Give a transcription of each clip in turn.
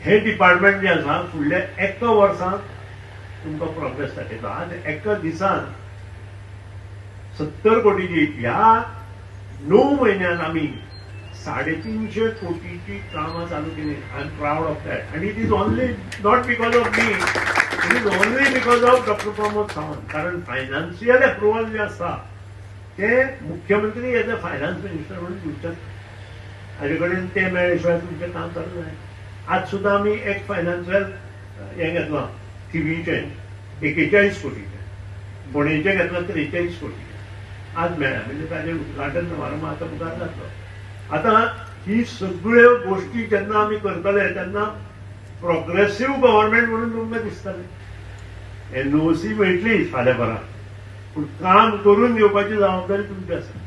हे डिपार्टमेंट जें आसा फुडल्या एका वर्सांत तुमकां प्रोग्रेस दाखयता. आज एका दिसान 70 कोटीची, ह्या 9 म्हयन्यान आमी 350 कोटीची कामां चालू केली. I am proud of that. आनी it is only not because of me, it is only because of doctor Pramod Sawant. कारण फायनान्शियल एप्रुवल जें आसा तें मुख्यमंत्री एज अ फायनान्स मिनिस्टर म्हणून दिवचें, हाजे कडेन तें मेळ्ळे शिवाय तुमचें काम चालू जायना. आज सुद्दां आमी एक फायनान्शियल हें घेतलां थिवीचें 41 कोटीचें, फोंडेचें घेतलां 43 कोटीचें आज मेळ्ळें, म्हणजे ताजें उद्घाटन समारंभ आतां मुखार जातलो. आतां ही सगळ्यो गोश्टी जेन्ना आमी करतले तेन्ना प्रोग्रेसीव गव्हर्मेंट म्हणून तुमकां दिसतलें. एनओसी मेळटली फाल्यां परां, पूण काम करून घेवपाची जबाबदारी तुमची आसा.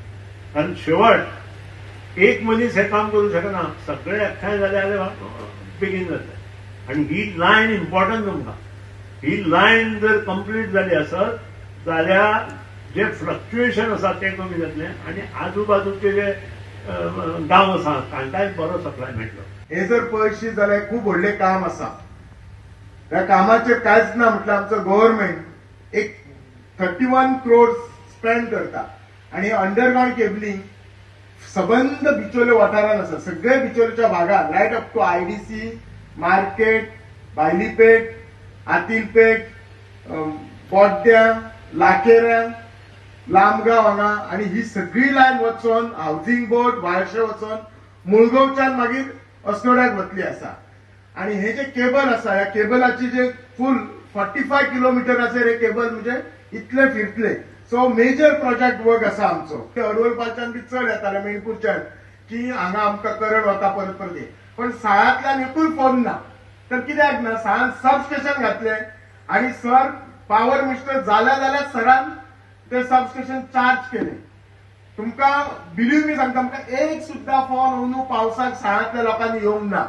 कारण शेवट एक मनीस हें काम करूं शकना, सगळे एकठांय जाले जाल्यार बेगीन जातलें. आनी ही लायन इम्पॉर्टंट तुमकां, ही लायन जर कंप्लीट जाली आसत जाल्यार जे फ्लक्च्युएशन आसा तें कमी जातलें आनी आजूबाजूचे जे गांव आसा तांकांय बरो सप्लाय मेळटलो. हे जर पळयशी जाल्यार खूब व्हडलें काम आसा. त्या कामाचेर कांयच ना म्हटल्यार आमचो गव्हर्मेंट एक 31 क्रोड स्पेंड करता आनी अंडरग्रावंड केबलिंग सबंद बिचोले वाठारान आसा, सगळे बिचोलेच्या भागात right up to IDC market, Bailipeth, Atilpeth, बोड्ड्या, लाकेऱ्या, Lamgaon हांगा, आनी ही सगळी लायन वचोन हावजिंग बोर्ड वायरशे वचोन मुळगांवच्यान मागीर अस्नोड्याक वतली आसा. आनी हे जे केबल आसा ह्या केबलाची जे फूल 45 किलोमिटराचेर हे केबल म्हणजे इतले फिरतले. सो मेजर प्रोजेक्ट वर्क आसा आमचो. अरवलपालच्यान बी चड येताले मेणपूरच्यान की हांगा आमकां करंट वता परत परत, पण साळांतल्यान एकूय फोन ना. तर कित्याक ना, साळान सब स्टेशन घातले आनी सर पावर मिनिस्टर जाल्या जाल्यार सरान ते सब स्टेशन चार्ज केले. तुमकां बिलीव मी सांगता, आमकां एक सुद्दां फोन अंदू पावसाक साळांतल्या लोकांनी येवंक ना.